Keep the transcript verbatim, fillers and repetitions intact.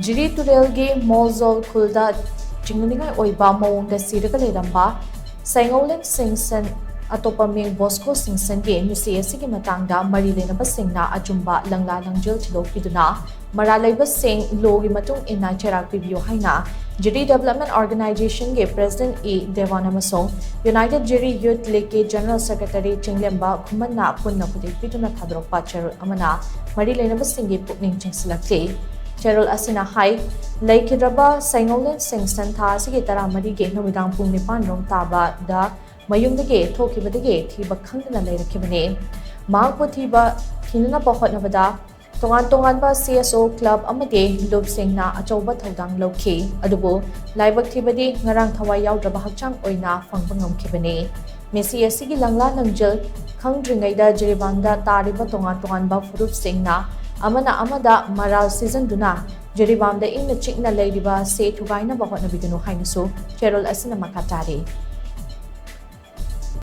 ꯖꯤꯔꯤ ꯇꯨꯔꯦꯜꯒꯤ ꯃꯣꯜꯖꯣꯜ ꯈꯨꯜꯗ ꯆꯤꯡꯅꯅꯤꯡꯉꯥꯏ ꯑꯣꯏꯕ ꯃꯑꯣꯡꯗ ꯁꯤꯔꯒ ꯂꯩꯔꯝꯕ ꯁꯩꯉꯧꯂꯦꯟ ꯁꯤꯡꯁꯟ, ꯑꯇꯣꯞꯄ ꯃꯤꯡ ꯕꯣꯁꯀꯣ ꯁꯤꯡꯁꯟꯒꯤ ꯃꯤꯁꯤ ꯑꯁꯤꯒꯤ ꯃꯇꯥꯡꯗ ꯃꯔꯤ ꯂꯩꯅꯕꯁꯤꯡꯅ ꯑꯆꯨꯝꯕ ꯂꯪꯂꯥ ꯂꯪꯖꯦꯜ ꯊꯤꯗꯣꯛꯄꯤꯗꯨꯅ ꯃꯔꯥꯜ ꯂꯩꯕꯁꯤꯡ ꯂꯣꯒꯤ ꯃꯇꯨꯡ ꯏꯟꯅ ꯆꯩꯔꯥꯛ ꯄꯤꯕꯤꯌꯨ ꯍꯥꯏꯅ ꯖꯤꯔꯤ ꯗꯦꯕꯂꯞꯃꯦꯟ ꯑꯣꯔꯒꯅꯥꯏꯖꯦꯁꯟꯒꯤ ꯄ꯭ꯔꯦꯁꯤꯗꯦꯟꯠ ꯏ ꯗꯦꯋꯥꯟ ꯑꯃꯁꯨꯡ ꯌꯨꯅꯥꯏꯇꯦꯗ ꯖꯤꯔꯤ ꯌꯨꯊ ꯂꯤꯒꯀꯤ ꯖꯦꯅꯔꯦꯜ ꯁꯦꯀ꯭ꯔꯦꯇꯔꯤ ꯆꯤꯡꯂꯦꯝꯕ ꯈꯨꯃꯟꯅ ꯄꯨꯟꯅ ꯈꯨꯗꯦꯡ ꯄꯤꯗꯨꯅ ꯊꯥꯗꯣꯔꯛꯄ ꯆꯦꯔꯣꯜ ꯑꯃꯅ ꯃꯔꯤ ꯂꯩꯅꯕꯁꯤꯡꯒꯤ ꯄꯨꯛꯅꯤꯡ ꯆꯤꯡꯁꯤꯜꯂꯛꯂꯤ꯫ ꯆꯦꯔꯣꯜ ꯑꯁꯤꯅ ꯍꯥꯏ, ꯂꯩꯈꯤꯗ꯭ꯔꯕ ꯁꯩꯉꯧꯂꯦꯟ ꯁꯤꯡꯁꯟ ꯊꯥ ꯑꯁꯤꯒꯤ ꯇꯔꯥꯃꯔꯤꯒꯤ ꯅꯨꯃꯤꯗꯥꯡ ꯄꯨꯡ ꯅꯤꯄꯥꯟ ꯔꯣꯝ ꯇꯥꯕꯗ ꯃꯌꯨꯝꯗꯒꯤ ꯊꯣꯛꯈꯤꯕꯗꯒꯤ ꯊꯤꯕ ꯈꯪꯗꯅ ꯂꯩꯔꯛꯈꯤꯕꯅꯤ꯫ ꯃꯍꯥꯛꯄꯨ ꯊꯤꯕ ꯊꯤꯅꯅꯕ ꯍꯣꯠꯅꯕꯗ ꯇꯣꯉꯥꯟ ꯇꯣꯉꯥꯟꯕ ꯁꯤ ꯑꯦꯁ ꯑꯣ ꯀ꯭ꯂꯕ ꯑꯃꯗꯤ ꯂꯨꯞꯁꯤꯡꯅ ꯑꯆꯧꯕ ꯊꯧꯗꯥꯡ ꯂꯧꯈꯤ꯫ ꯑꯗꯨꯕꯨ ꯂꯥꯏꯕꯛ ꯊꯤꯕꯗꯤ ꯉꯔꯥꯡ ꯊꯋꯥꯏ ꯌꯥꯎꯗ꯭ꯔꯕ ꯍꯛꯆꯥꯡ ꯑꯣꯏꯅ ꯐꯪꯕ ꯉꯝꯈꯤꯕꯅꯤ꯫ ꯃꯤꯁꯤ ꯑꯁꯤꯒꯤ ꯂꯪꯂꯥ ꯂꯪꯖꯦꯜ ꯈꯪꯗ꯭ꯔꯤꯉꯩꯗ ꯖꯤꯔꯤꯕꯥꯝꯗ ꯇꯥꯔꯤꯕ ꯇꯣꯉꯥꯟ ꯇꯣꯉꯥꯟꯕ ꯐꯨꯔꯨꯞꯁꯤꯡꯅ ꯑꯃꯅ ꯑꯃꯗ ꯃꯔꯥꯜ ꯁꯤꯖꯤꯟꯗꯨꯅ ꯖꯤꯔꯤꯕꯥꯝꯗ ꯏꯪꯅ ꯆꯤꯛꯅ ꯂꯩꯔꯤꯕ ꯑꯁꯤ ꯊꯨꯒꯥꯏꯅꯕ ꯍꯣꯠꯅꯕꯤꯒꯅꯨ ꯍꯥꯏꯅꯁꯨ ꯆꯦꯔꯣꯜ ꯑꯁꯤꯅ ꯃꯈꯥ ꯇꯥꯔꯤ꯫